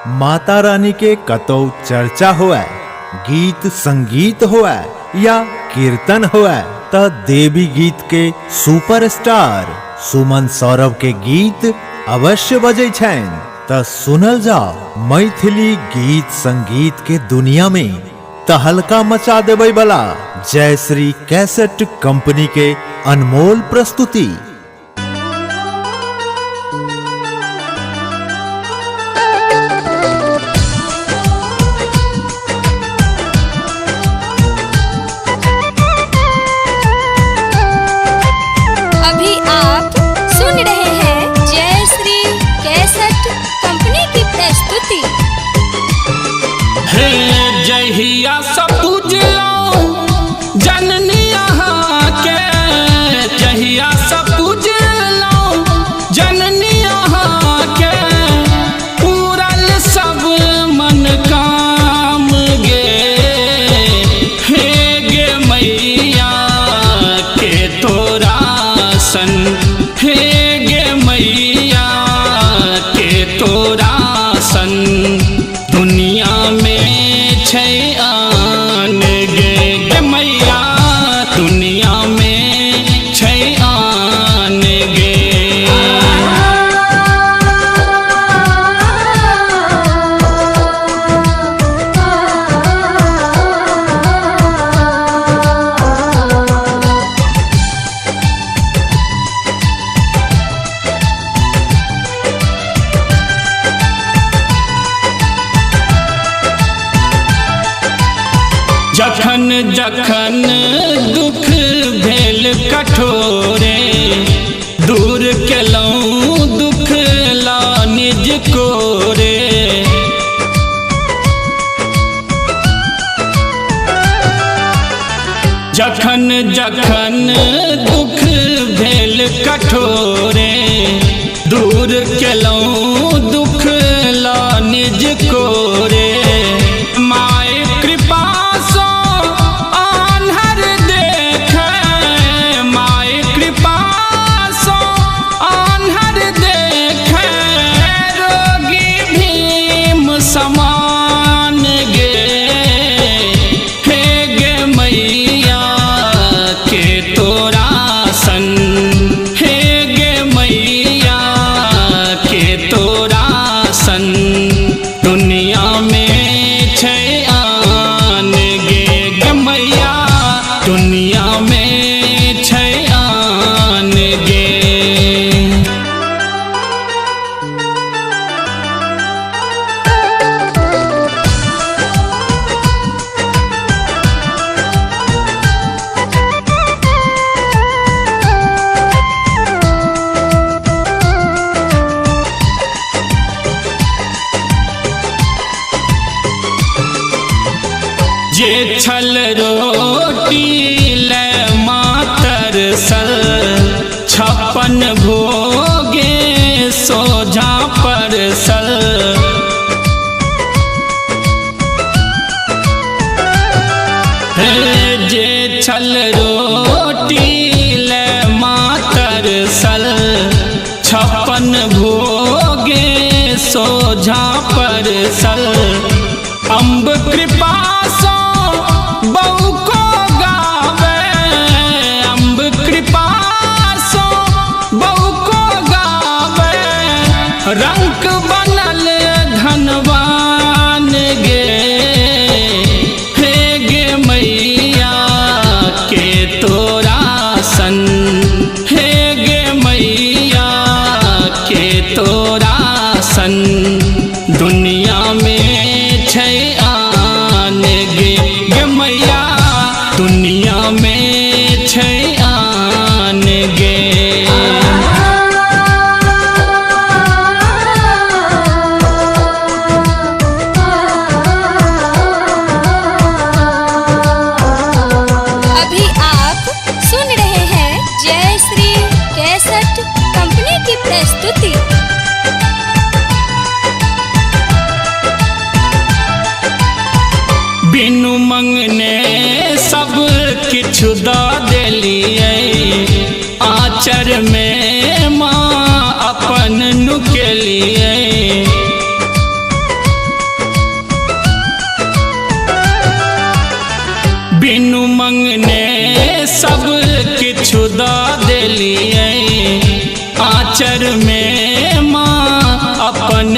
माता रानी के कतौ चर्चा होए, गीत संगीत होए या कीर्तन होए त देवी गीत के सुपरस्टार सुमन सौरभ के गीत अवश्य बजै छनि। त सुनल जाओ मैथिली गीत संगीत के दुनिया में तहलका मचा देबै बला जयश्री कैसेट कंपनी के अनमोल प्रस्तुति। अभी आप सुन रहे हैं जय श्री कैसेट कंपनी की प्रस्तुति। हे जहिया सब पूजलौं जननी अहाँ के, जहिया सब पूजलौं जननी अहाँ के, पूरल सब मन काम गे। हे गे मैया के तोरा सन, हे गे मैया के तोरा सन, दुनिया में छै आन गे। गे मैया दुनिया में छै आन गे। जखन जखन दुख भेल कठोरे, दूर केलहुँ दुख ला निज कोरे। जखन जखन दुख भेल कठोरे, दूर केलहुँ दुख ला निज कोरे। My कृपा सो आन्हर देखे, my कृपा सो आन्हर देखे, रोगी भीम समान गे। हे गे मैया के तोरा सन, हे गे मैया के तोरा सन, दुनिया में छै आन गे। गे मैया दुनिया में छै आन गे। जे छल रोटी ले मातर सल, छप्पन भोगे सोझा पर सल। हे जे छल रोटी ले मातर सल, छप्पन भोगे सोझा पर सल। अम्ब कृपा सो बहु को गावे, अम्ब कृपा सो बहु को गावे, रंक बनल धनवान गे। हे गे मैया के तोरा सन, हे गे मैया के तोरा सन, दुनिया में छै आन गे। गे मैया दुनिया में छै आन गे। अभी आप सुन रहे हैं जय श्री कैसेट कंपनी की प्रस्तुति। बिनु मंगने सब किछु द देलियै, आचर में माँ अपन नुकेलियै। आचर में माँ अपन